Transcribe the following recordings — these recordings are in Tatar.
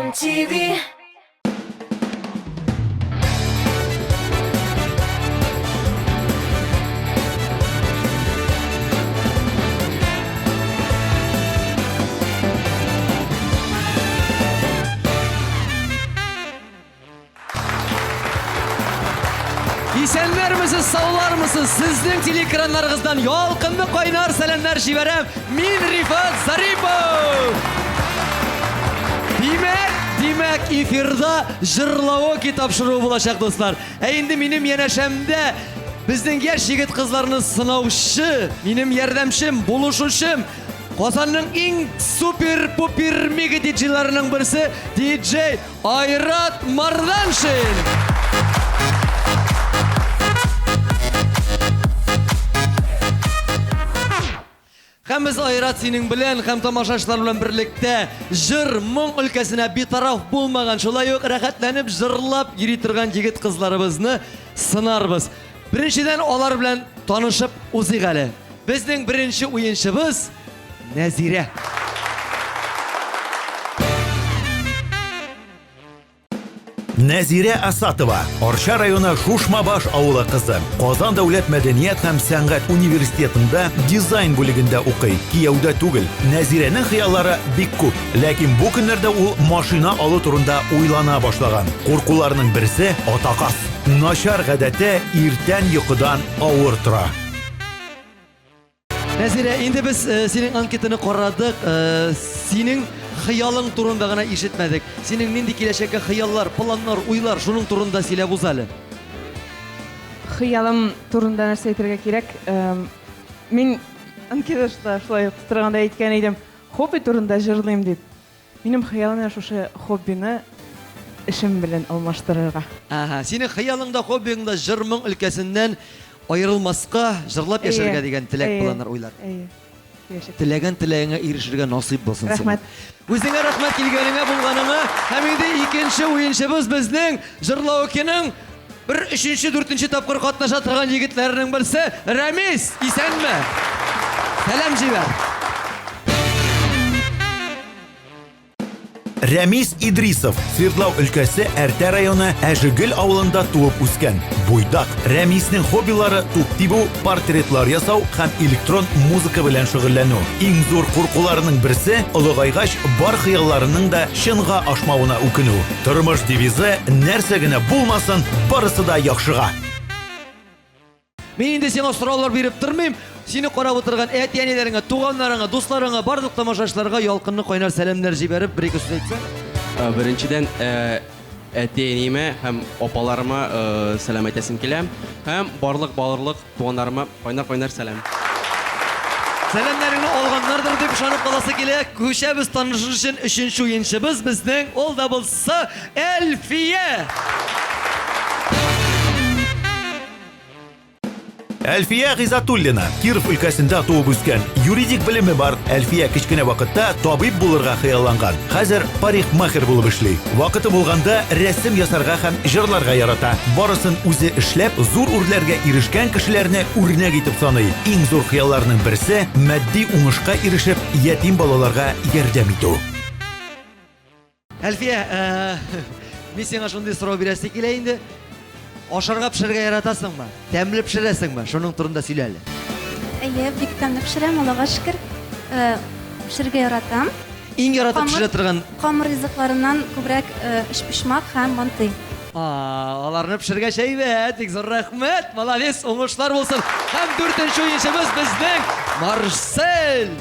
Казан ТВ. Исәннәрмесез, саулармысыз? Сезнең телеэкраннарыгыздан ялкынлы кайнар сәламнәр җибәрәм. Мин Рифат Зарипов. Димәк, димәк, эфирда җырлавоки тапшыруы булачак, дуслар. Ә инде минем янәшәмдә безнең яшь егет-кызларны сынаучы, минем ярдәмчем, булышучым, Казанның иң супер-пупер мега диджейларының берсе, диджей Айрат Марданшин! Һәм без Айрат синең белән һәм тамашачылар белән берлектә җыр, моң өлкәсенә битараф булмаган, шулай ук рәхәтләнеп җырлап йөри торган егет-кызларыбызны сынарбыз. Беренчедән алар белән танышып узыйк әле. Безнең беренче уенчыбыз Нәзирә. Нәзирә Асатова, Арча районы Шушмабаш авылы кызы. Казан дәүләт мәдәният һәм сәнгать университетында дизайн бүлегендә укый. Кияүдә түгел. Нәзирәнең хыяллары бик күп. Ләкин бу көннәрдә ул машина алу турында уйлана башлаган. Куркуларының берсе атакас. Начар гадәте иртән йокыдан авыр тора. Нәзирә, инде без э, синең анкетаны карадык, э, синең хыялың турында гына ишетмәдек. Синең нинди киләчәккә хыяллар, планнар, уйлар, шуның турында сөйләп уз әле. Хыялым турында нәрсә әйтергә кирәк? Мин анкетада шулай ук тутырганда әйткән идем, хобби турында җырлыйм дип. Минем хыялым менә шушы хоббины эшем белән алмаштырырга. Әһә, синең хыялың да, хоббиң да җыр-моң өлкәсеннән аерылмаска, җырлап яшәргә дигән теләк, планнар, уйлар. Әйе, киләчәктә. Теләгән теләгеңә ирешергә насыйп булсын сиңа. Рәхмәт. Үзеңә рәхмәт килгәнеңә, булганыңа. Һәм инде икенче уенчыбыз безнең Җырлаукиның бер өченче, дүртенче тапкыр катнаша торган егетләренең берсе Рәмис, исәнме? Сәлам җибәр. Рәмис Идрисов, Свердлау өлкәсе Әртә районы Әжегөл авылында туып үскән. Буйдак. Рәмиснең хоббилары туп тибү, портретлар ясау һәм электрон музыка белән шөгыльләнү. Иң зур куркуларының берсе, олыгайгач бар хыялларының да чынга ашмавына үкенү. Тормыш девизы, нәрсә генә булмасын, барысы да яхшыга. Мин инде сиңа сораулар биреп тормыйм. Сине карап утырган әти-әниләреңә, туганнарыңа, дусларыңа, барлык тамашачыларга ялкынлы кайнар сәламнәр җибәреп, бер-ике сүз әйтсәң. Беренчедән, әти-әниемә һәм апаларыма сәлам әйтәсем килә. Һәм барлык барлык туганнарыма кайнар-кайнар сәлам. Сәламнәреңне алганнардыр дип ышанып каласы килә. Күчәбез танышу өчен өченче уенчыбыз безнең, ул да булса Әлфия! Әлфия Гыйзатуллина, Киров өлкәсендә туып үскән, юридик белеме бар. Әлфия кечкенә вакытта табиб булырга хыялланган. Хәзер парикмахер булып эшли. Вакыты булганда рәсем ясарга һәм җырларга ярата. Барысын үзе эшләп, зур үрләргә ирешкән кешеләрне үрнәк итеп саный. Иң зур хыялларының берсе, матди уңышка ирешеп, ятим балаларга ярдәм итү. Әлфия, э, мин сиңа шундый сорау бирәсе килә инде. Ашарга пешерергә яратасыңмы? Тәмле пешерәсеңме? Шуның турында сөйлә әле. Әйе, бик тәмле пешерәм, Аллага шөкер. Э, пешерергә яратам. Иң яратып пешерә торган Камыр ризыкларыннан күбрәк э, өчпочмак һәм мантый. А, аларны пешергәч әйбәт, бик зур рәхмәт, молодец, уңышлар булсын. Һәм дүртенче уенчыбыз безнең Марсель.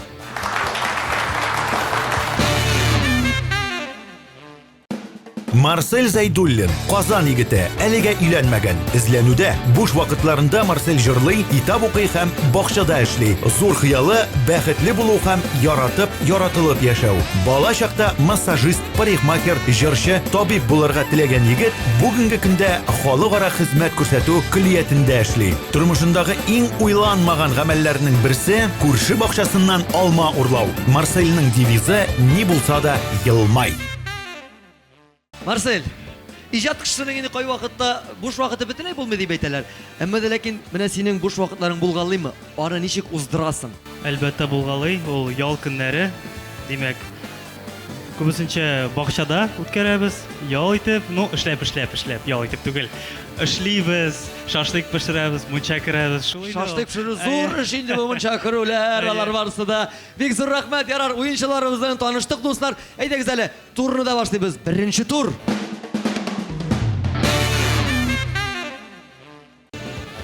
Марсель Зәйдуллин, Казан егете, әлегә өйләнмәгән, эзләнүдә. Буш вакытларында Марсель җырлый, китап укый һәм бакчада эшли. Зур хыялы, бәхетле булу һәм яратып, яратылып яшәү. Бала чакта массажист, парикмахер, җырчы, табиб булырга теләгән егет бүгенге көндә халыкара хезмәт күрсәтү көллиятендә эшли. Тормышындагы иң уйланмаган гамәлләрнең берсе, күрше бакчасыннан алма урлау. Марсельның девизы, ни булса да, елмай. Марсель, иҗат кешесенең инде кайвакытта буш вакыты бөтенләй булмый дип әйтәләр. Әмма дә ләкин менә синең буш вакытларың булгалыймы? Аны ничек уздырасың? Әлбәттә, булгалый. Ул ял көннәре. Димәк, Күбесенчә бакчада үткәрәбез, ял итеп, ну, эшләп, эшләп, эшләп, ял итеп түгел. Эшлибез, шашлык пешерәбез, мунча керәбез, шул инде ул. Шашлык пешерү зур эш инде бу мунча керүләр, алар барысы да. Бик зур рәхмәт, ярар, уенчыларыбыз белән таныштык, дуслар. Әйдәгез әле, турны да башлыйбыз. Беренче тур.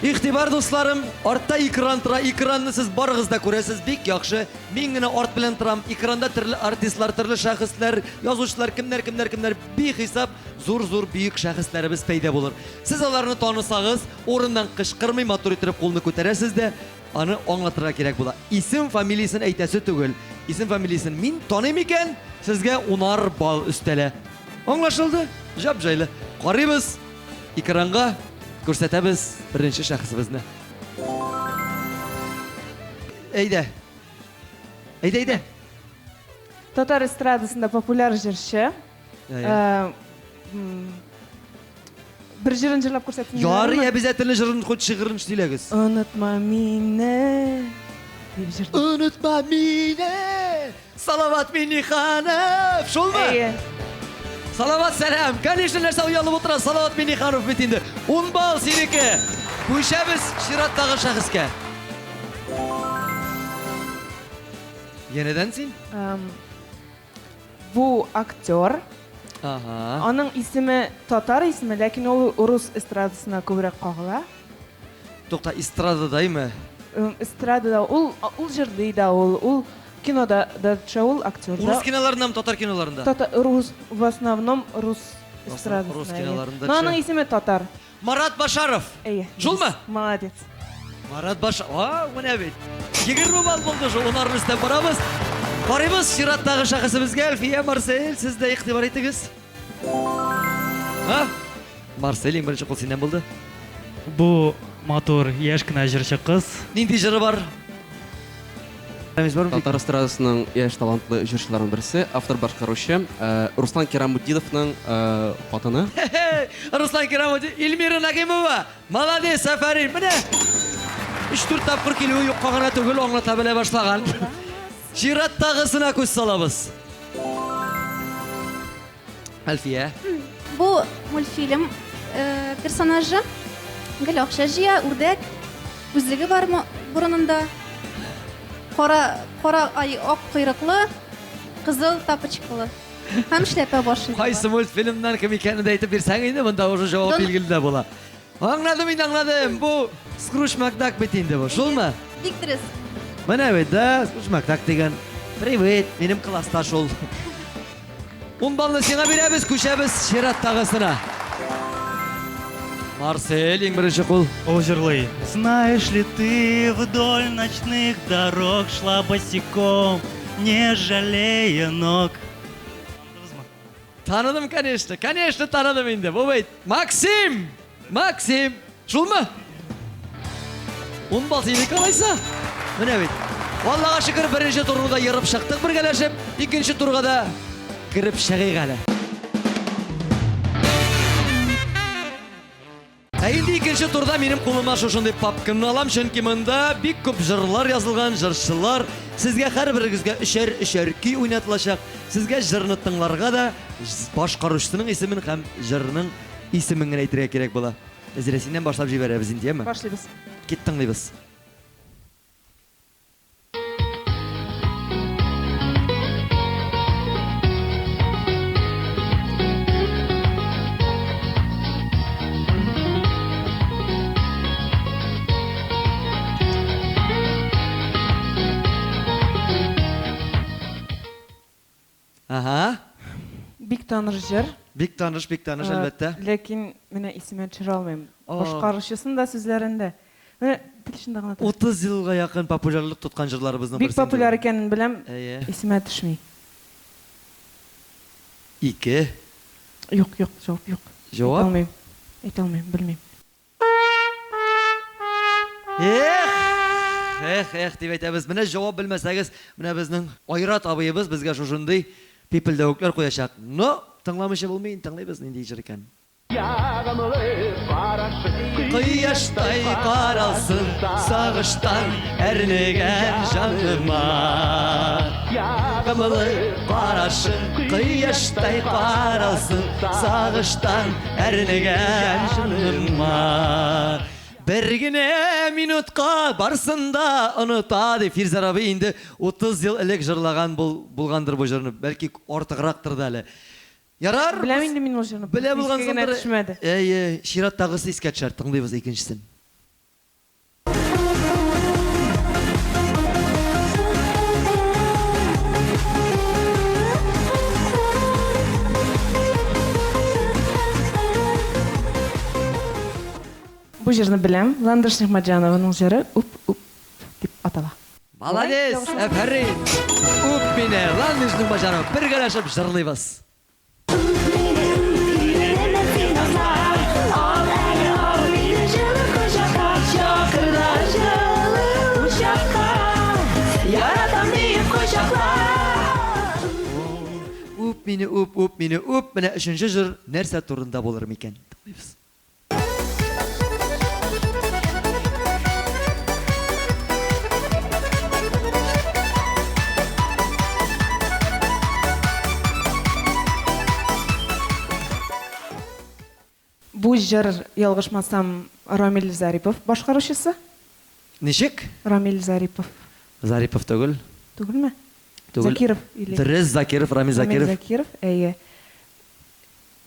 Игътибар, дусларым, артта экран тора, экранны сез барыгыз да күрәсез, бик яхшы. Мин генә арт белән торам. Экранда төрле артистлар, төрле шәхесләр, язучылар, кемнәр, кемнәр, кемнәр, бихисап зур-зур бөек шәхесләребез пәйда булыр. Сез аларны танысагыз, урыннан кычкырмый, матур иттереп кулны күтәрәсез дә, аны аңлатырга кирәк була. Исем, фамилиясен әйтәсе түгел. Исем, фамилиясен мин таныйм икән, сезгә унар балл өстәлә. Аңлашылды? Җап-җайлы. Карыйбыз. Экранга күрсәтәбез беренче шәхесебезне. Әйдә. Әйдә, әйдә. Татар эстрадасында популяр җырчы. Э, бер җырын җырлап күрсәтсен. Ярый, обязательно җырын, хоть шигырен сөйләгез. Онытма мине дип җырлый. Онытма мине. Салават Минниханов! Шулмы? Әйе. Салават сәлам! Конечно, нәрсә оялып утыра, Салават Минниханов бит инде. Ун балл синеке. Күчәбез чираттагы шәхескә. Янәдән син? Бу актер. Ага. Аның исеме татар исеме, ләкин ул рус эстрадасына күбрәк кагыла. Тукта, эстрададаймы? Эстрадада ул ул җырлый да ул, ул кинода да төшә, ул актер да. Урыс киноларындамы, татар киноларында? Тата, рус, в основном рус эстрадасына. Рус киноларында Но аның исеме татар. Марат Башаров. Әйе. Шулмы? Молодец. Марат Баш... А, менә бит. 20 балл булды шул, унарны өстәп барабыз. Карыйбыз чираттагы шәхесебезгә. Әлфия, Марсель, сез дә игътибар итегез. А? Марсель, иң беренче кул синнән булды. Бу матур, яшь кенә җырчы кыз. Нинди җыры бар? Татар эстрадасының яшь талантлы җырчыларының берсе, автор-башкаручы э, Руслан Кирамутдиновның э, хатыны. Руслан Кирамутдинов, Эльмира Нагимова. Молодец, афәрин. Менә 3-4 тапкыр килүе юкка гына түгел, аңлата белә башлаган. Чираттагысына күз салабыз. Әлфия. Бу мультфильм э, персонажы гел акча җыя, үрдәк, күзлеге бар борынында. Кара, кара ай ак койрыклы, кызыл тапочкалы. Һәм шляпа башында. Кайсы мультфильмнан кем икәнен дә әйтеп бирсәң инде, монда уже җавап билгеле дә була. Аңладым инде, аңладым. Бу Скрудж Макдак бит инде бу, шулмы? Бик дөрес. Менә бит, да, Скрудж Макдак дигән. Привет, минем класста шул. Ун баллны сиңа бирәбез, күчәбез чираттагысына. Марсель, иң беренче кул. Ул җырлый. Знаешь ли ты, вдоль ночных дорог шла босиком, не жалея ног. Таныдым, конечно, конечно таныдым инде. Бу бит Максим! Максим! Шулмы? Ун балл синеке алайса? Менә бит. Аллага шөкер, беренче турны да ерып чыктык бергәләшеп, икенче турга да кереп чыгыйк әле. Ә инде икенче турда минем кулыма шушындый папкамны алам, чөнки монда бик күп җырлар язылган, җырчылар. Сезгә һәрберегезгә өчәр-өчәр көй уйнатылачак. Сезгә җырны тыңларга да, башкаручысының исемен һәм җырның исемен генә әйтергә кирәк була. Нәзирә, синнән башлап җибәрәбез инде, яме? Башлыйбыз. Кит, тыңлыйбыз. Ага. Бик таныш җыр. Бик таныш, бик таныш, әлбәттә. Ләкин менә исемә төшерә алмыйм. Башкаручысын да, сүзләрен дә. Менә тел очында гына тора. 30 елга якын популярлык тоткан җырларыбызның берсе. Бик популяр икәнен беләм, исемә төшми. Ике. Юк, юк, җавап юк. Җавап? Әйтә алмыйм. Әйтә алмыйм, белмим. Эх! Эх, эх, дип әйтәбез. Менә җавап белмәсәгез, менә безнең Айрат абыебыз безгә шушындый пипелдәвекләр куячак. Но, тыңламыйча булмый, тыңлыйбыз, нинди җыр икән. Ягымлы карашы Кояштай каралсын сагыштан әрнегән җаныма. Ягымлы карашың кояштай каралсын сагыштан әрнегән җаныма. Бер генә минутка барсын да оныта, дип Фирзәр абый инде 30 ел элек җырлаган булгандыр бу җырны, бәлки артыграктыр да әле. Ярар. Беләм инде мин ул җырны. Белә Искә генә булгансыңдыр. төшмәде. Әйе, чираттагысы искә төшәр. Тыңлыйбыз икенчесен. Бу җырны беләм. Ландыш Нигъмәтҗанованың җыры Үп, үп дип атала. Молодец, әфәрин. Үп мине, Ландыш Нигъмәтҗанова. Бергәләшеп җырлыйбыз. Үп мине, үп, үп мине, үп. Менә өченче җыр нәрсә турында булыр микән? Тыңлыйбыз. Бу җыр, ялгышмасам, Рамил Зарипов башкаручысы. Ничек? Рамил Зарипов. Зарипов түгел. Түгелме? Түгел. Закиров или? Дөрес, Закиров, Рамил Закиров. Рамил Закиров, әйе.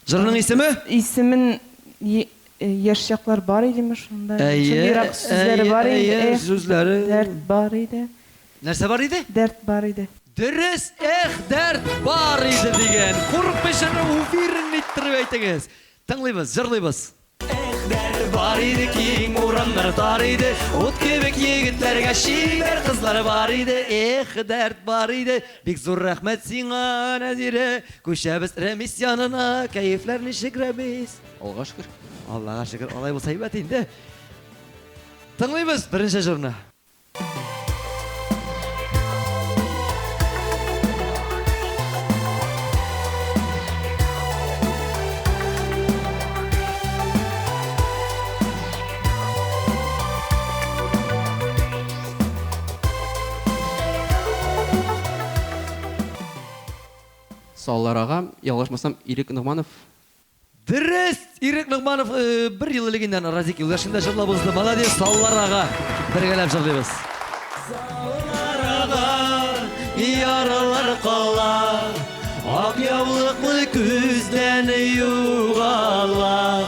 Җырның исеме? Исемен яшь чаклар бар идеме шунда? Әйе. Шундыйрак сүзләре бар иде. Әйе, сүзләре. Дәрт бар иде. Нәрсә бар иде? Дәрт бар иде. Дөрес, эх, дәрт бар иде дигән. Курыкмыйча, уверен иттереп әйтегез. Тыңлыйбыз, җырлыйбыз. Эх, дәрт бар иде, киң урамнар тар иде, ут кебек егетләргә чибәр кызлар бар иде. Эх, дәрт бар иде. Бик зур рәхмәт сиңа, Нәзирә. Күчәбез Рәмис янына. Кәефләр ничек, Рәмис? Аллага шөкер. Аллага шөкер, алай булса әйбәт инде. Тыңлыйбыз беренче җырны. Саллар ага, ялгышмасам, Ирек Ногманов. Дөрес! Ирек Ногманов бер ел элек инде Разик Юлдашин да җырлап узды. Молодец, Саллар ага. Бергәләп җырлыйбыз. Саллар ага, яралар кала, ак яулыклы күздән югала.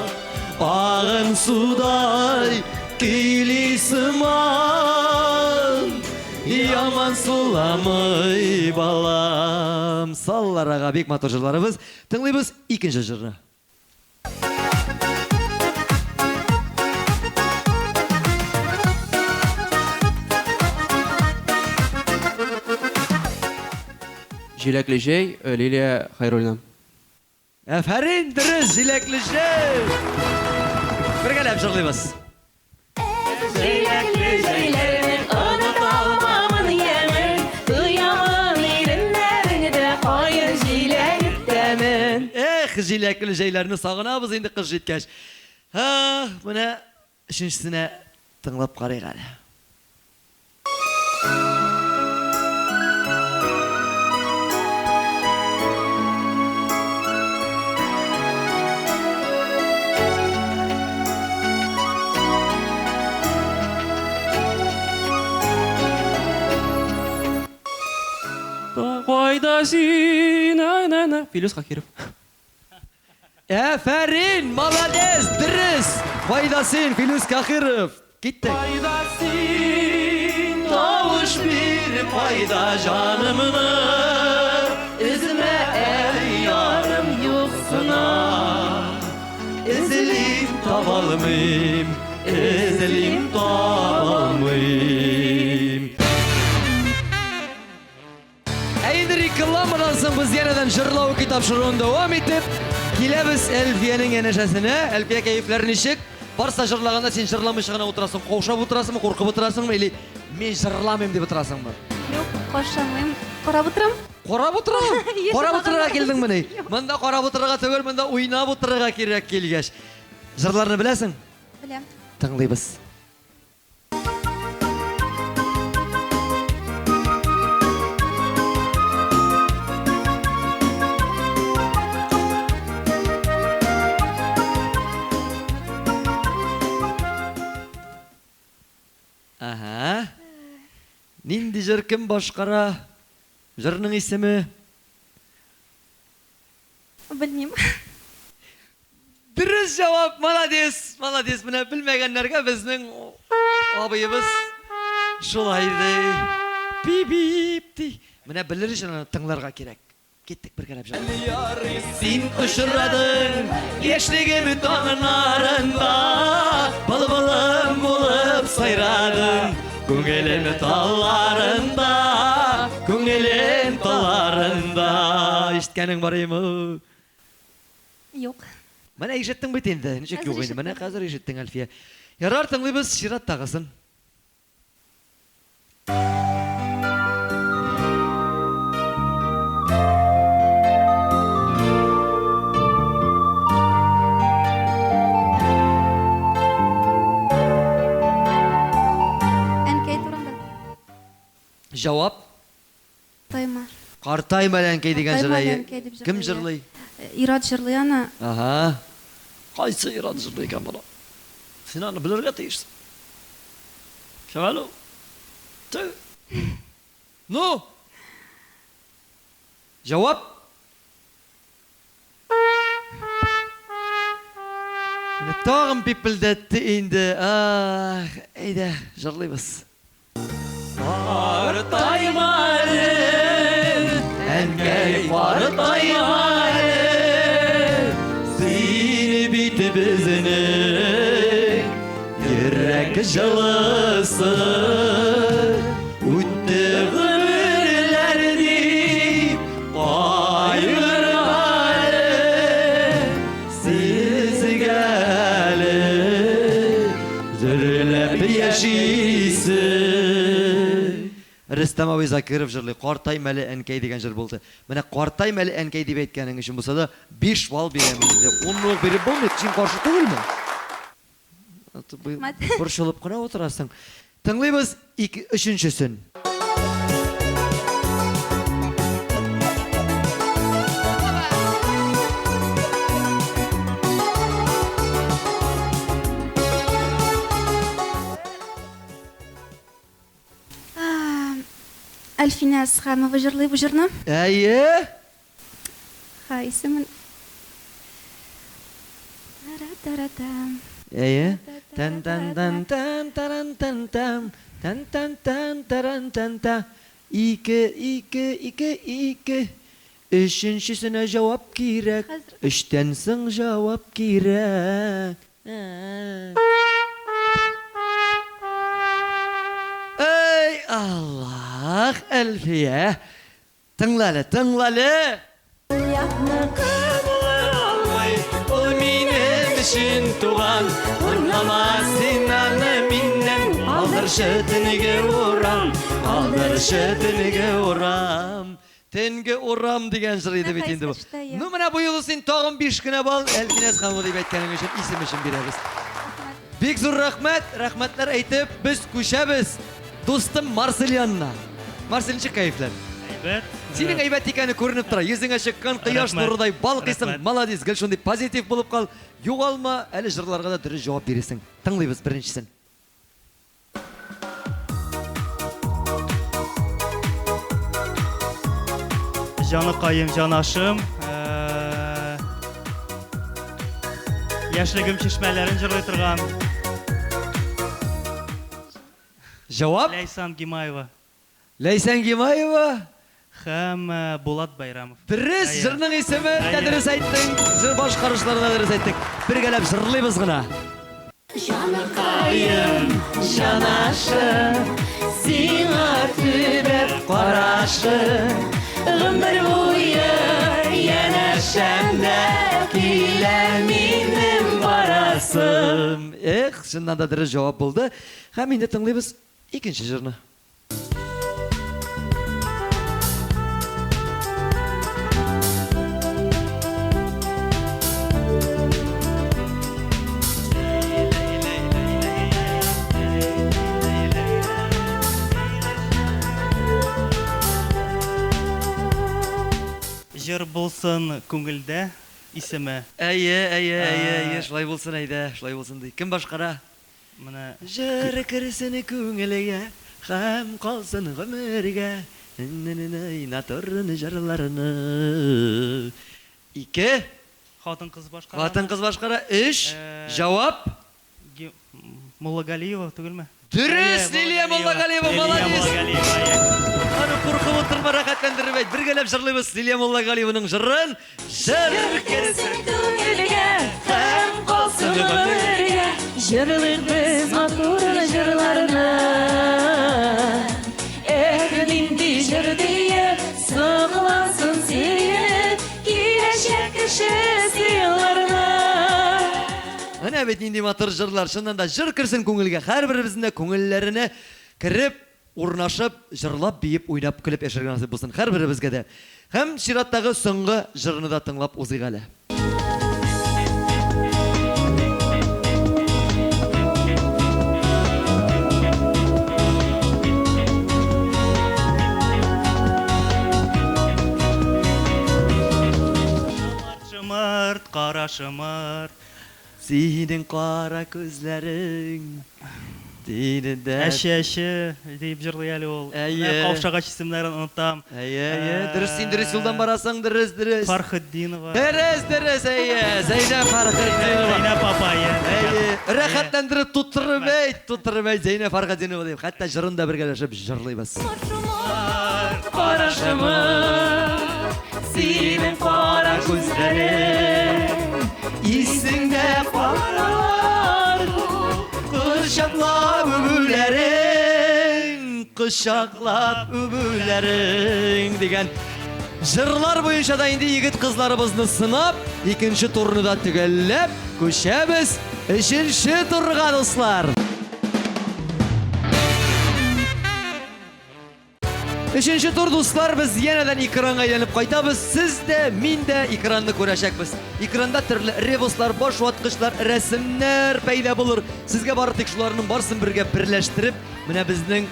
Агын судай көйли сыман, яман суламый балам. Саллар ага, бик матур җырларыбыз. Тыңлыйбыз икенче җырны. Җиләкле җәй, Лилия Хәйруллина. Әфәрин, дөрес, җиләкле җәй. Бергәләп җырлыйбыз. Җиләкле җәйләрнең оныта алмамын ямен, тоямын иреннәреңдә каен җиләге тәмен. Эх, җиләкле җәйләрне сагынабыз инде кыш җиткәч. Ах, менә өченчесенә тыңлап карыйк әле. Кайда син, на-на-на. Филүс Каһиров. Әфәрин, молодец, дөрес. Кайда син, Филүс Каһиров? Киттек. Кайда син, Тавыш бир, кайда җанымны? Эзмә әй ярым юксына. Эзлим, табалмыйм, эзлим, табалмыйм. Ә инде рекламадан соң без янәдән җырлау тапшыруын дәвам итеп, киләбез Әлфиянең янәшәсенә. Әлфия, кәефләр ничек? Барса җырлаганда син җырламыйча гына утырасың, каушап утырасыңмы, куркып утырасыңмы, или мин җырламыйм дип утырасыңмы? Юк, каушамыйм. Карап утырам. Карап утырам? Карап утырырга килдеңмени? Монда карап утырырга түгел, монда уйнап утырырга кирәк килгәч. Җырларны беләсең? Беләм. Тыңлыйбыз. Ага. Нинди җыр кем башкара? Җырның исеме? Белмим. Дөрес җавап, молодец, молодец. Менә белмәгәннәргә безнең абыебыз шулай ди. Пип-пип ди. Менә белер өчен аны тыңларга кирәк. Киттек бергәләп җырлыйк. Ярый син очрадың яшьлегем таңнарында, былбылым булып сайрадың күңелем талларында, күңелем талларында. Ишеткәнең бар име? Юк. Менә ишеттең бит инде. Ничек юк инде? Менә хәзер ишеттең, Әлфия. Ярар, тыңлыйбыз чираттагысын. Әнкәй турында. Җавап? Картайма. Картайма әле, әнкәй дигән җыр. Картайма әле, әнкәй дип җырлый. Кем җырлый? Ир-ат җырлый аны. Ага. Кайсы ир-ат җырлый икән моны? Син аны белергә тиешсең. Кем әле ул? Тө. Ну? Җавап? Менә тагын пипелдәтте инде. Ах, әйдә, җырлыйбыз. Картайма әле, әнкәй, картайма әле, син бит безнең йөрәк җылысы. Үтте гомерләр дип кайгырма әле, сезгә әле Җөрләп яшисе. Рөстәм абый Закиров җырлый, Картайм әле, әнкәй дигән җыр булды. Менә картайм әле, әнкәй дип әйткәнең өчен булса да, биш балл бирәм инде. Унны ук биреп булмый, син каршы түгелме? Рәхмәт. Борчылып кына утырасың. Тыңлыйбыз ик, өченчесен. Әлфинә Әсхәмова җырлый бу җырны. Әйе. Ха, исемен. Әйе. Тән тән тән тән таран тән тәм тән тән тән таран тән та. Ике, ике, ике, ике. Өченчесенә җавап кирәк. Өчтән соң җавап кирәк. Әй, Аллах, Әлфия. Тыңла әле, тыңла әле! Якныкы була алмый, ул минем өчен туган. Урлама син аны миннән, алдырчы төнге урам, алдырчы төнге урам. Төнге урам дигән җыр иде бит инде бу. Ну менә бу юлы син тагын 5 кенә балл Әлфинә Әсханова дип әйткәнең өчен исем өчен бирәбез. Бик зур рәхмәт, рәхмәтләр әйтеп, без күчәбез дустым Марсель янына. Марсель, ничек кәефләр? Әйбәт. Синең әйбәт икәне күренеп тора. Йөзеңә чыккан кояш нурыдай балкыйсың. Молодец, гел шундый позитив булып кал. Югалма, әле җырларга да дөрес җавап бирерсең. Тыңлыйбыз беренчесен. Җаныкаем, җанашым. Яшьлегем чишмәләрен җырлый торган. Җавап? Ләйсан Гимаева. Ләйсән Гимаева. Һәм Булат Байрамов. Дөрес, җырның исеме дә дөрес әйттең, җыр башкаручыларны да дөрес әйттең. Бергәләп җырлыйбыз гына. Җаныкаем, җанашым, сиңа төбәп карашым, гомер буе янәшәмдә килә минем барасым. Эх, чыннан да дөрес җавап булды. Һәм инде тыңлыйбыз икенче җырны. Җыр булсын күңелдә исеме. Әйе, әйе, әйе, әйе, шулай булсын әйдә, шулай булсын ди. Кем башкара? Менә. Җыр керсен күңелгә һәм калсын гомергә, Нинининай, җырларны. Ике. Хатын-кыз башкара. Хатын-кыз башкара. Өч. Җавап. Муллагалиева түгелме? Дөрес, Лилия Муллагалиева, молодец! Аны куркып утырма, рәхәтләндереп әйт. Бергәләп җырлыйбыз Лилия Муллагалиеваның җырын. Җыр керсен күңелгә һәм калсын гомергә. Җырлыйк без матур җырларны. Эх, нинди җыр диеп, соклансын сөенеп, киләчәк кешесе елларны. Менә бит нинди матур җырлар. Чыннан да җыр керсен күңелгә. Һәрберебезнең дә күңелләренә кереп, урнашып, җырлап, биеп, уйнап, көлеп яшәргә насыйп булсын һәрберебезгә дә. Һәм чираттагы соңгы җырны да тыңлап узыйк әле. Шомырт, кара шомырт. Синең кара күзләрең тине дә. Әче, әче, диеп җырлый әле ул. Әйе. Менә каушагач исемнәрен онытам. Әйе, әйе, дөрес, син дөрес юлдан барасың, дөрес, дөрес. Фархетдинова. Дөрес, дөрес, әйе, Зәйнәб Фархетдинова. Зәйнәб апа, әйе. Әйе, рәхәтләндереп тутырып әйт, тутырып әйт, Зәйнәб Фархетдинова дип, хәтта җырын да бергәләшеп җырлыйбыз. Кара шомырт, синең кара күзләрең. Исеңдә калыр кочаклап үбүләрең, кочаклап үбүләрең дигән җырлар буенча да инде егет-кызларыбызны сынап, икенче турны да төгәлләп, күчәбез өченче турга, дуслар. Өченче тур, дуслар, без янәдән экранга әйләнеп кайтабыз. Сез дә, мин дә экранны күрәчәкбез. Экранда төрле ребуслар, баш ваткычлар, рәсемнәр пәйда булыр. Сезгә бары тик шуларның барсын бергә берләштереп, менә безнең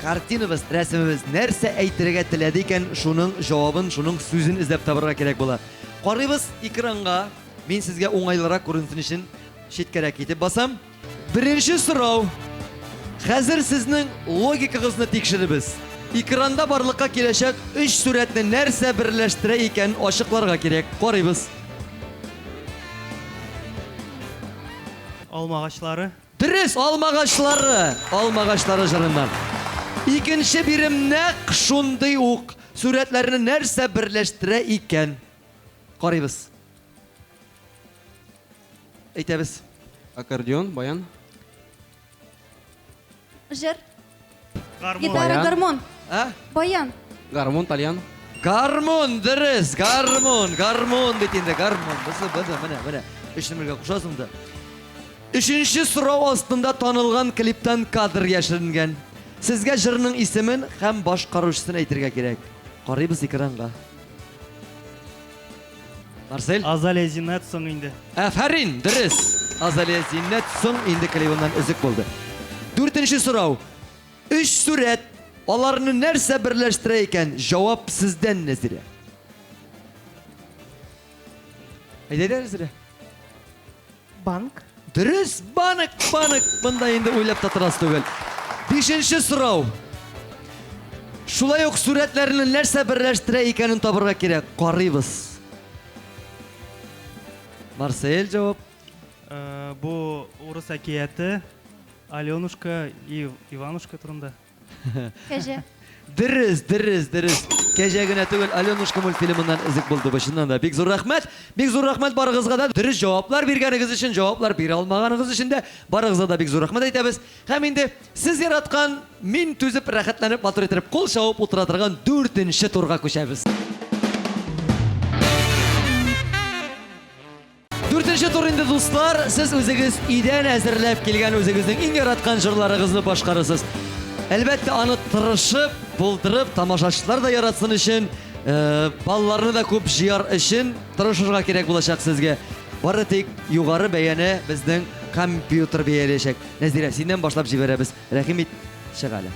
картинабыз, рәсемебез нәрсә әйтергә теләде икән, шуның җавабын, шуның сүзен эзләп табырга кирәк була. Карыйбыз экранга. Мин сезгә уңайлырак күренсен өчен читкәрәк китеп басам. Беренче сорау. Хәзер сезнең логикагызны тикшеребез. Экранда барлыкка киләчәк өч сурәтне нәрсә берләштерә икәнен ачыкларга кирәк. Карыйбыз. Алмагачлары. Дөрес, алмагачлары. Алмагачлары җырыннан. Икенче бирем нәкъ шундый ук. Сурәтләрне нәрсә берләштерә икән? Карыйбыз. Әйтәбез. Аккордеон, баян. Җыр. Гармун. Гитара, Баян. гармун. А? Баян. Гармун, тальян. Гармун, дөрес, гармун, гармун бит инде, гармун. Бусы, бусы, менә, менә. Өчне бергә кушасың да. Өченче сорау астында танылган клиптан кадр яшеренгән. Сезгә җырның исемен һәм башкаручысын әйтергә кирәк. Карыйбыз экранга. Марсель? Азалия Зиннәт соң инде. Афәрин, дөрес. Азалия Зиннәт соң инде клибыннан өзек булды. Дүртенче сорау. Өч сурәт. Аларны нәрсә берләштерә икән? Җавап сездән, Нәзирә. Әйдә, әйдә, Нәзирә. Банк. Дөрес, банк, банк. Монда инде уйлап та торасы түгел. Бишенче сорау. Шулай ук сурәтләрне нәрсә берләштерә икәнен табырга кирәк. Карыйбыз. Марсель җавап. Э, Бу урыс әкияте Аленушка и Иванушка турында. Кәҗә. Дөрес, дөрес, дөрес. Кәҗә генә түгел, Аленушка мультфильмыннан өзек булды бу чыннан да. Бик зур рәхмәт. Бик зур рәхмәт барыгызга да. Дөрес җаваплар биргәнегез өчен, җаваплар бирә алмаганыгыз өчен дә барыгызга да бик зур рәхмәт әйтәбез. Һәм инде сез яраткан, мин түзеп, рәхәтләнеп, матур иттереп кул чабып утыра торган дүртенче турга күчәбез. Дүртенче тур инде, дуслар, сез үзегез өйдән әзерләп килгән үзегезнең иң яраткан җырларыгызны башкарырсыз. Әлбәттә, аны тырышып, булдырып, тамашачылар да яратсын өчен, э, балларны да күп җыяр өчен тырышырга кирәк булачак сезгә. Бары тик югары бәяне безнең компьютер бәяләячәк. Нәзирә, синнән башлап җибәрәбез. Рәхим ит, чык әле.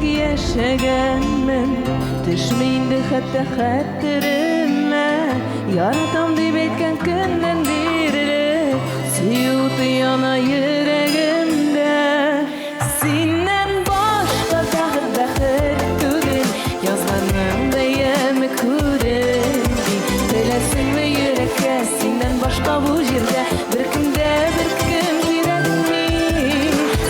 ничек яшәгәнмен, Төшми инде хәтта хәтеремә. Яратам дип әйткән көннән бирле, Сөю уты яна йөрәгемдә. Синнән башка бәхет бәхет түгел, Язларның да яме күренми. Беләсеңме, йөрәккә синнән башка бу җирдә Беркем дә беркем кирәкми.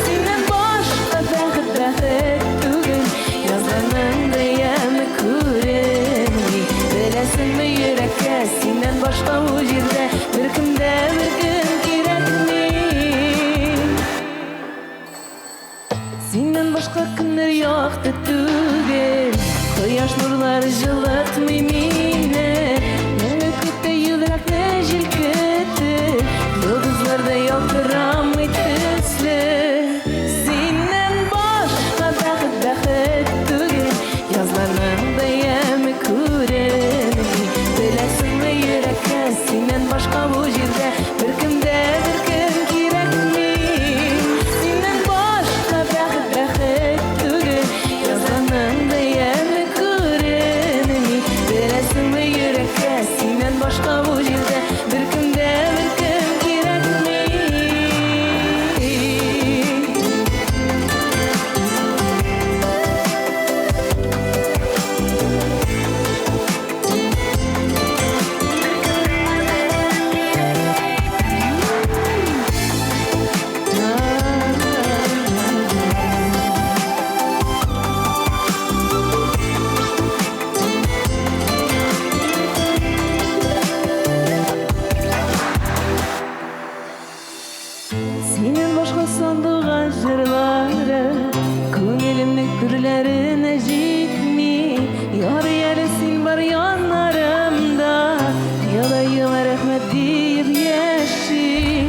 Синнән башка бәхет бәхет түгел, Язларның да яме күренми. Беләсеңме, йөрәккә синнән башка бу җирдә Беркем дә беркем кирәкми. Синнән башка көннәр якты түгел, Кояш нурлары җылытмый мине. Мәңге күктә йөрәкне җилкетеп, Йолдызлар да ялтырамый төсле. Синнән башка бәхет бәхет түгел, Язларның да яме күренми. Беләсеңме, йөрәккә синнән башка бу җирдә Беркем дә беркем кирәкми. Синнән башка бәхет бәхет түгел, Язларның да яме күренми. Беләсеңме, йөрәккә синнән башка бу җирдә Беркем дә беркем кирәкми. Синнән башка сандугач җырлары Күңелемнең түрләренә җитми. Ярый әле син бар яннарымда, Ходаема рәхмәт диеп яшим.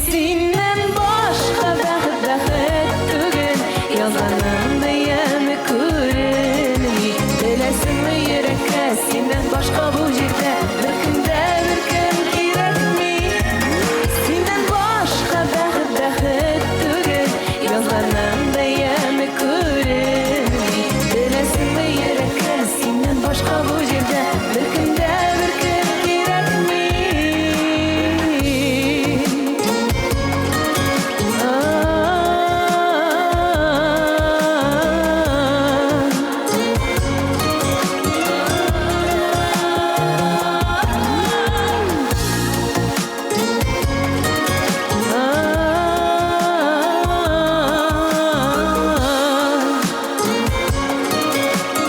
Синнән башка бәхет бәхет түгел, Язганың да яме күренми. Беләсеңме, йөрәккә синнән башка бу җирдә Беркем дә беркем кирәкми. Синнән башка бәхет бәхет түгел, Язларның да яме күренми. Беләсеңме, йөрәккә синнән башка бу җирдә Беркем дә беркем кирәкми.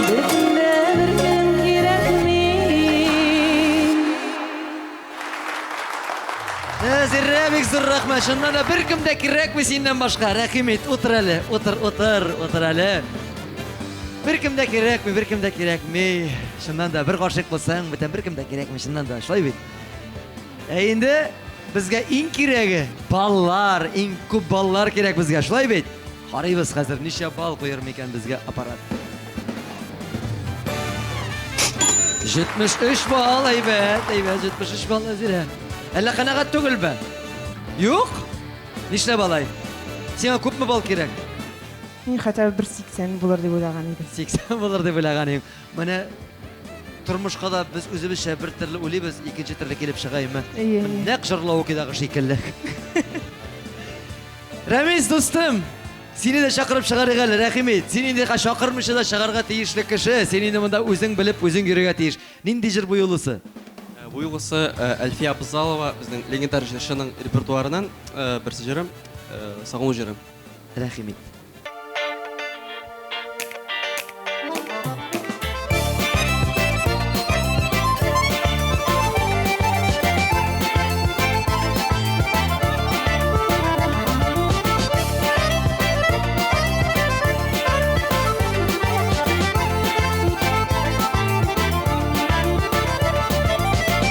Беркем дә беркем кирәкми. Нәзирә, бик зур рәхмәт. Чыннан да беркем дә кирәкми синнән башка. Рәхим ит, утыр әле, утыр, утыр, утыр әле. Беркем дә кирәкми, беркем дә кирәкми. Чыннан да бер гашыйк булсаң, бүтән беркем дә кирәкми, чыннан да, шулай бит. Ә инде безгә иң кирәге баллар, иң күп баллар кирәк безгә, шулай бит. Карыйбыз хәзер ничә балл куер микән безгә аппарат. 73 балл, әйбәт, әйбәт, 73 балл, Нәзирә. Әллә канәгать түгелме? Юк? Нишләп алай? Сиңа күпме балл кирәк? Мин хотя бы бер 80 булыр дип уйлаган идем. 80 булыр дип уйлаган идем. Менә тормышка да без үзебезчә бер төрле уйлыйбыз, икенче төрле килеп чыга име? Әйе, әйе. Нәкъ җырлау шикелле. Рәмис дустым, сине дә чакырып чыгарыйк әле, рәхим ит. Син инде чакырмыйча да чыгарга тиешле кеше. Син инде монда үзең белеп, үзең йөрергә тиеш. Нинди җыр бу юлысы? Бу юлысы Әлфия Абзалова безнең легендар җырчының репертуарыннан берсе җыры, Сагыну җыры. Рәхим ит.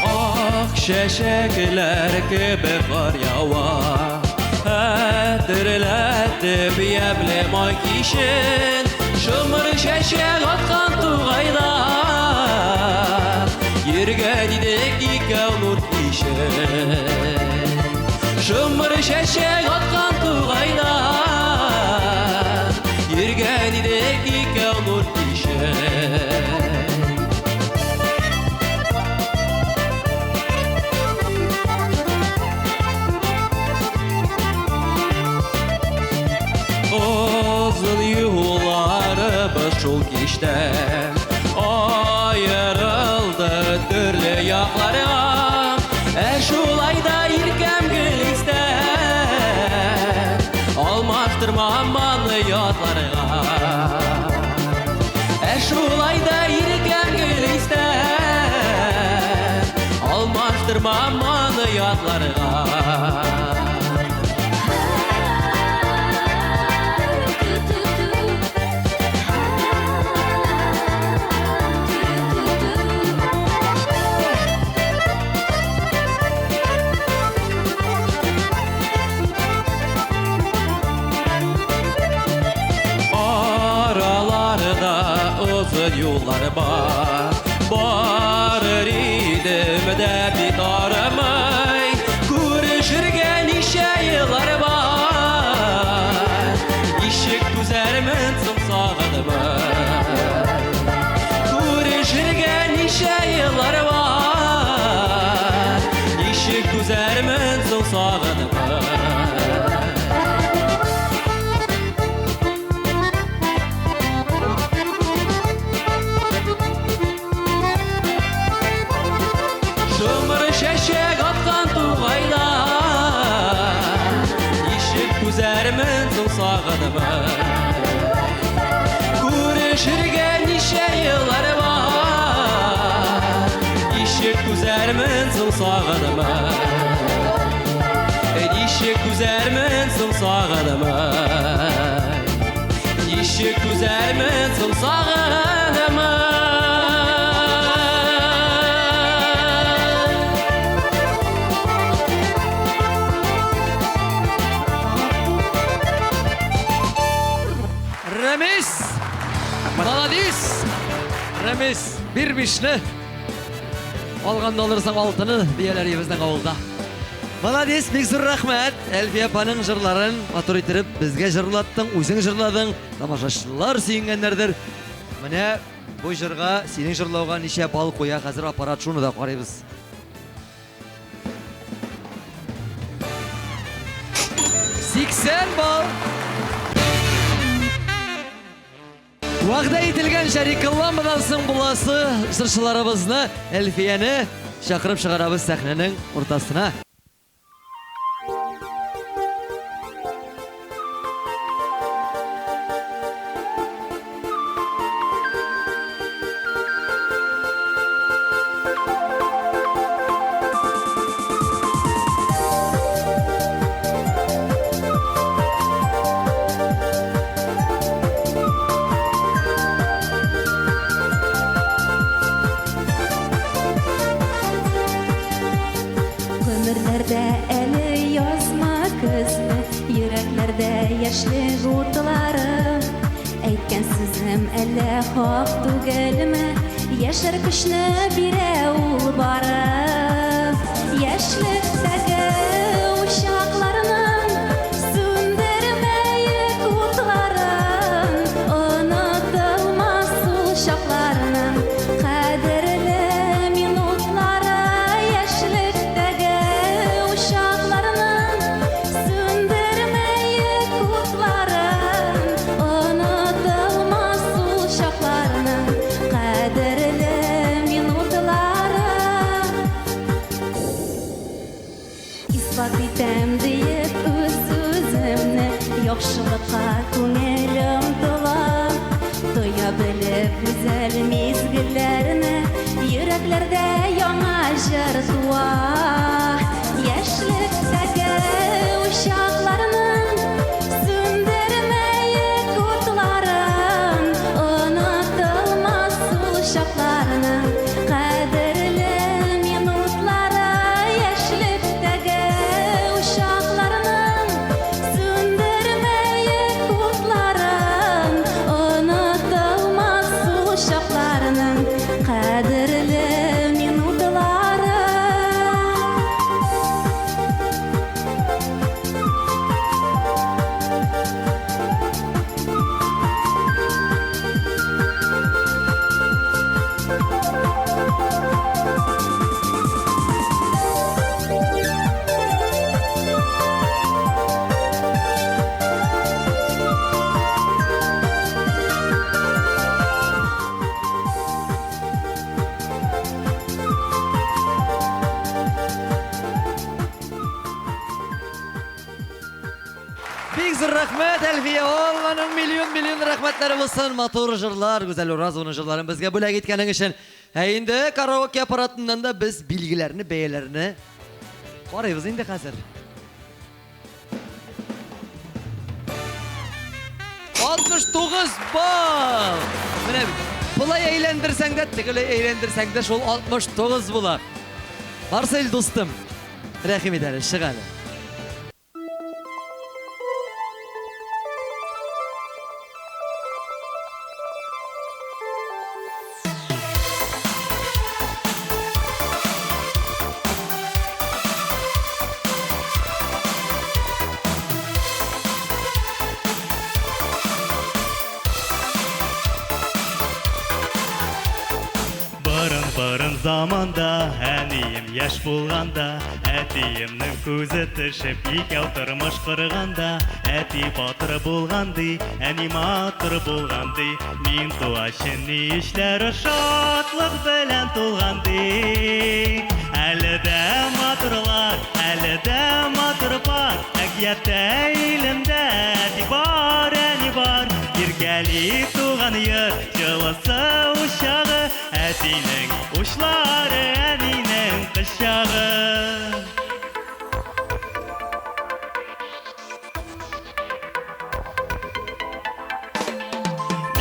Ак чәчәкләр кебек кар ява, Хәтерләтеп ямьле май кичен, Шомыр чәчәк аткан тугайда Йөргән идек икәү нур кичен. Шомыр чәчәк аткан тугайда Йөргән идек икәү нур кичеп. Озын юлларыбыз шул кичтә аерылды төрле якларга. Ә шулай да иркәм гел истә, алмаштырмам аны ятларга. Ә шулай да иркәм гел истә, алмаштырмам аны ятларга. Aralarda uzun yollar бар, барыр идем дә бит арымый, күрешергә ничә еллар бар, ничек түзәрмен соң сагынмый. Күрешергә ничә еллар бар, ничек түзәрмен соң сагынмый. Шомыр чәчәк аткан тугайда, ничек түзәрмен соң сагынмый. Күрешергә ничә еллар бар, ничек түзәрмен соң сагынмый. Ничек түзәрмен соң сагынмый. Ничек түзәрмен соң сагынмый. Рәмис! Молодец! Рәмис, бир бишне. Алганда алырсың алтыны, дияләр безнең авылда. Молодец, бик зур рәхмәт. Әлфия апаның җырларын матур иттереп безгә җырлаттың, үзең җырладың. Тамашачылар сөенгәннәрдер. Менә бу җырга, синең җырлауга ничә балл куя, хәзер аппарат шуны да карыйбыз. 80 балл. Вәгъдә ителгәнчә рекламадан соң буласы җырчыларыбызны, Әлфияне чакырып чыгарабыз сәхнәнең уртасына. Гомерләрдә әле язма көзле, йөрәкләрдә яшьлек утлары. Әйткән сүзем әллә хак түгелме, яшәр көчне бирә ул бары. Яшьлектәге учакларның сүндермәек утларын, онытылмас ул чакларның кадерле минутлары. Яшьлектәге учакларның сүндермәек утларын, онытылмас ул чакларның кадерле минутлары. Исбат итәм диеп үз үземне, яхшылыкка күңел омтыла. Тоя белеп гүзәл мизгелләрне, йөрәкләрдә яңа җыр туа. Яшьлектәге учакларның сүндермәек утларын, онытылмас ул чакларның кадерле минутлары. Яшьлектәге учакларның сүндермәек утларын, онытылмас ул чакларның кадерле минутлары. Бик зур рәхмәт, Әлфия! Алланың миллион-миллион рәхмәтләре булсын, матур җырлар, Гүзәл Уразованың җырларын безгә бүләк иткәнең өчен. Ә инде караоке аппаратыннан да без билгеләрне, бәяләрне карыйбыз инде хәзер. 69 балл! Менә бит, болай әйләндерсәң дә, тегеләй әйләндерсәң дә шул 69 була. Марсель дустым, рәхим ит әле, чык әле. Борын-борын заманда, әнием яшь булганда, әтиемнең күзе төшеп, икәү тормыш корганда, әти батыр булган ди, әни матур булган ди, мин тугачын ни эшләр шатлык белән тулган ди. Әле дә матурлар, әле дә матур пар, әкияттә илемдә әти бар, әни бар. Иркәли туган йорт, җылысы учагы, әтинең учлары, әнинең кочагы.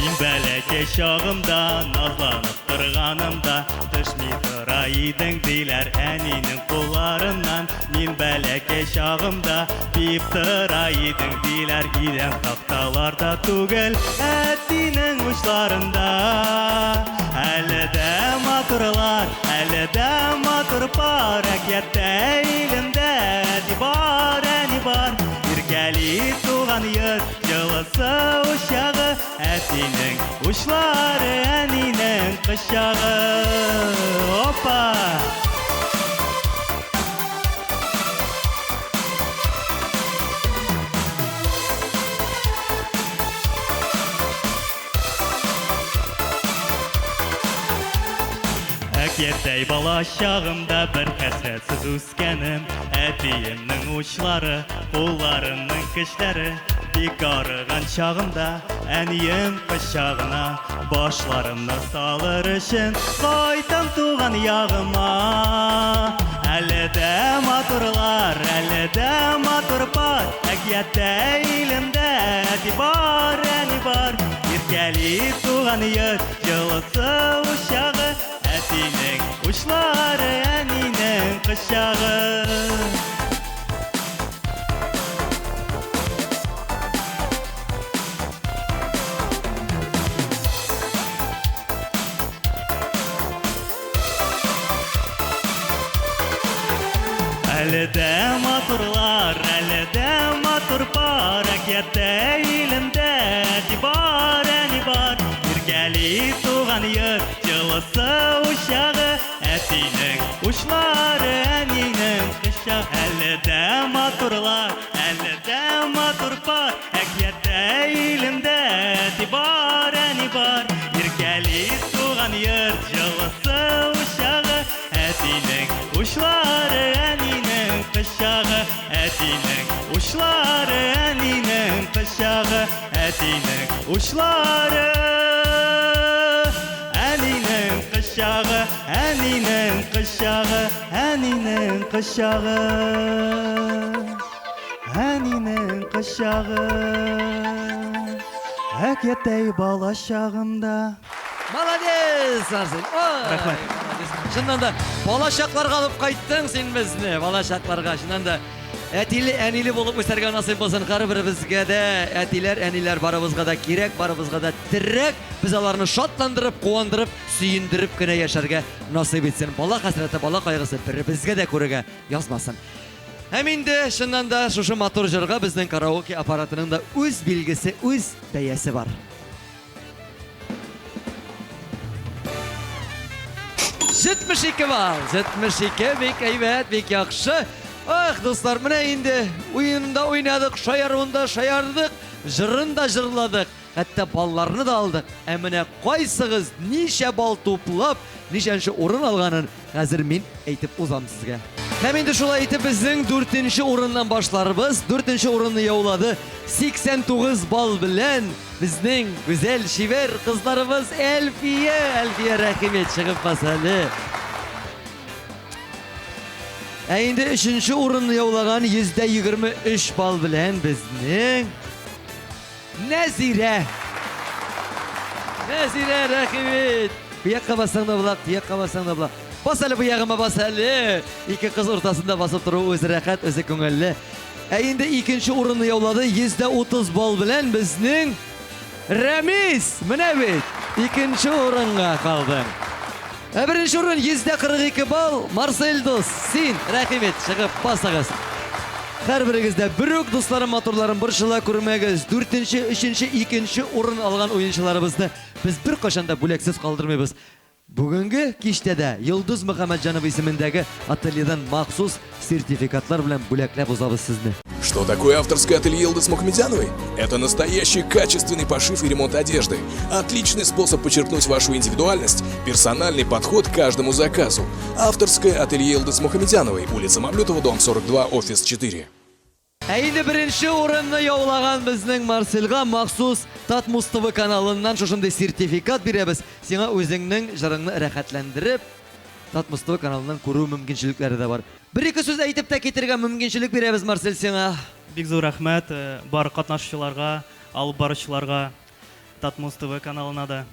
Мин бәләкәй чагымда, назланып торганымда, төшми тора идең, диләр әнинең кулларыннан. Мин бәләкәй чагымда, биеп тора идең, диләр идән такталарда түгел, әтинең учларында. Әле дә матурлар, әле дә матур пар, әкияттә илемдә әти бар, әни бар. Иркәли туган йорт, җылысы учагы, әтинең учлары, әнинең кочагы. Опа! Әкияттәй бала чагымда бер хәсрәтсез үскәнем, әтиемнең учлары, кулларының көчләре. Бик арыган чагымда әнием кочагына башларымны салыр өчен кайтам туган ягыма. Әле дә матурлар, әле дә матур пар, әкияттә илемдә әти бар, әни бар. Иркәли туган йорт, җылысы учагы, әтинең учлары, әнинең кочагы. Әле дә матурлар, әле дә матур пар, әкияттә илемдә әти бар, әни бар. Иркәли туган йорт, җылысы учагы, әтинең учлары, әнинең кочагы. Әле дә матурлар, әле дә матур пар, әкияттә илемдә әти бар, әни бар. Иркәли туган йорт, җылысы учагы, әтинең учлары, әнинең кочагы. Әтинең учлары, әнинең кочагы. Әтинең учлары, әнинең кочагы, әнинең кочагы, әнинең кочагы. Әнинең кочагы. Әкияттәй бала чагымда. Молодец, Арсен. Ой, Рәхмәт. молодец. Чыннан да бала чакларга алып кайттың син безне, бала чакларга. Чыннан да әтиле, әниле булып үсәргә насыйп булсын һәрберебезгә дә. Әтиләр, әниләр барыбызга да кирәк, барыбызга да терәк. Без аларны шатландырып, куандырып, сөендереп кенә яшәргә насыйп итсен. Бала хәсрәте, бала кайгысы беребезгә дә күрергә язмасын. Һәм инде чыннан да шушы матур җырга безнең караоке аппаратының да үз билгесе, үз бәясе бар. 72 балл, 72 бик әйбәт, бик яхшы. Ах, дуслар, менә инде уенында уйнадык, шаяруында шаярдык, җырын да җырладык, хәтта балларны да алдык. Ә менә кайсыгыз ничә балл туплап, ничәнче урын алганын хәзер мин әйтеп узам сезгә. Һәм инде шулай итеп безнең дүртенче урыннан башларбыз. Дүртенче урынны яулады 89 балл белән безнең гүзәл, чибәр кызларыбыз Әлфия. Әлфия, рәхим ит, чыгып бас әле. Ә инде өченче урынны яулаган 123 балл белән безнең Нәзирә. Нәзирә, рәхим ит. Бу якка бассаң да була, бу якка бассаң да була. Бас әле бу ягыма бас әле. Ике кыз уртасында басып тору үзе рәхәт, үзе күңелле. Ә инде икенче урынны яулады 130 балл белән безнең Рәмис. Менә бит, икенче урынга калдың. Ә беренче урын 142 балл. Марсель дус, син, рәхим ит, чыгып басыгыз. Һәрберегез дә бер үк, дусларым, матурларым, борчыла күрмәгез. Дүртенче, өченче, икенче урын алган уенчыларыбызны без беркайчан да бүләксез калдырмыйбыз. Бүгенге кичтә дә Йолдыз Мөхәммәтҗанова исемендәге ательедан махсус сертификатлар белән бүләкләп узабыз сезне. Что такое авторское ателье Йылдыз Мухамедяновой? Это настоящий качественный пошив и ремонт одежды. Отличный способ подчеркнуть вашу индивидуальность, персональный подход к каждому заказу. Авторское ателье Йылдыз Мухамедяновой, улица Мавлютова, дом 42, офис 4. Ә инде беренче урынны яулаган безнең Марсельга махсус Татмус ТВ каналыннан шушындый сертификат бирәбез. Сиңа үзеңнең җырыңны рәхәтләндереп Татмус ТВ каналыннан күрү мөмкинчелекләре дә бар. Бер-ике сүз әйтеп тә китергә мөмкинчелек бирәбез, Марсель, сиңа. Бик зур рәхмәт бар катнашучыларга, алып баручыларга, Татмус ТВ каналына да.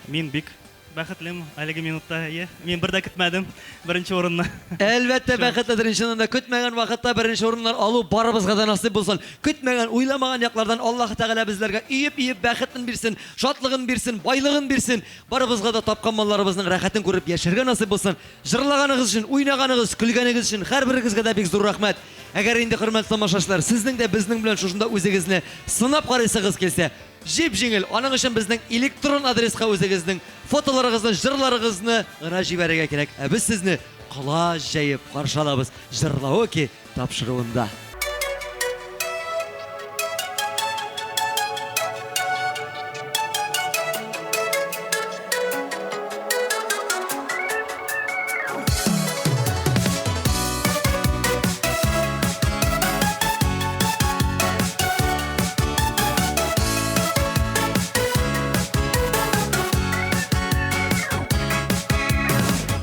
Мин бик бәхетлем әлеге минутта, әйе. Мин бер дә көтмәдем беренче урынны. Әлбәттә, бәхетледер. Чыннан да, көтмәгән вакытта беренче урыннар алу барыбызга да насыйп булсын. Көтмәгән, уйламаган яклардан Аллаһы Тәгалә безләргә өеп-өеп бәхетен бирсен, шатлыгын бирсен, байлыгын бирсен. Барыбызга да тапкан малларыбызның рәхәтен күреп яшәргә насыйп булсын. Җырлаганыгыз өчен, уйнаганыгыз, көлгәнегез өчен һәрберегезгә дә бик зур рәхмәт. Әгәр инде, хөрмәтле тамашачылар, сезнең дә безнең белән шушында үзегезне сынап карыйсыгыз килсә, Җип-җиңел, аның өчен безнең электрон адреска үзегезнең фотоларыгызны, җырларыгызны гына җибәрергә кирәк. Ә без сезне колач җәеп каршы алабыз Җырлаоке тапшыруында.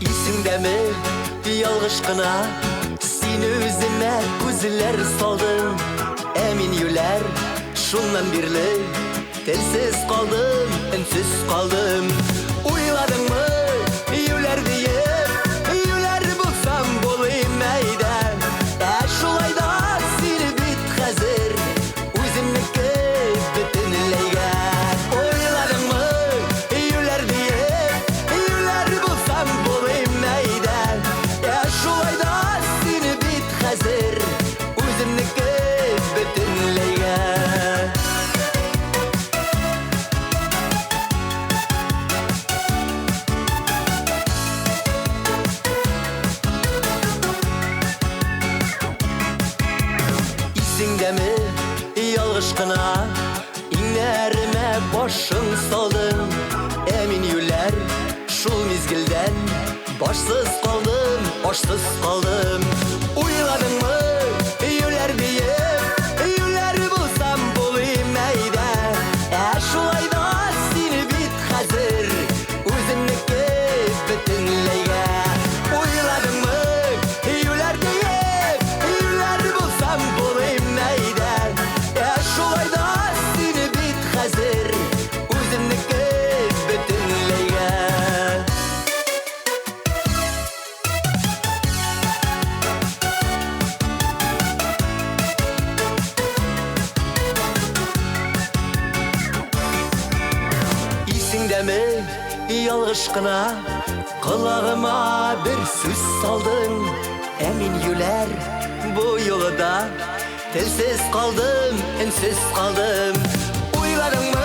Исеңдәме, ялгыш кына син үземә күзләр салдың, ә мин юләр, шуннан бирле телсез калдым, өнсез калдым. Уйладыңмы, юләр диеп, юләр булсам булыйм әйдә. Ә шулай да син бит хәзер үземнеке бөтенләйгә. Уйладыңмы, юләр диеп, юләр булсам булыйм әйдә. Ә шулай да син бит хәзер үземнеке бөтенләйгә. Исеңдәме, ялгыш кына иңнәремә башың салдың, ә мин юләр шул мизгелдән башсыз калдым, ашсыз калдым. Уйладыңмы, юләр диеп, юләр булсам булыйм әйдә. Ә шулай да син бит хәзер үземнеке бөтенләйгә. Уйладыңмы, юләр диеп, юләр булсам булыйм әйдә. Ә шулай да син бит хәзер үземнеке бөтенләйгә. Исеңдәме, ялгыш кына колагыма бер сүз салдың, ә мин юләр бу юлы да телсез калдым, өнсез калдым. Уйладыңмы?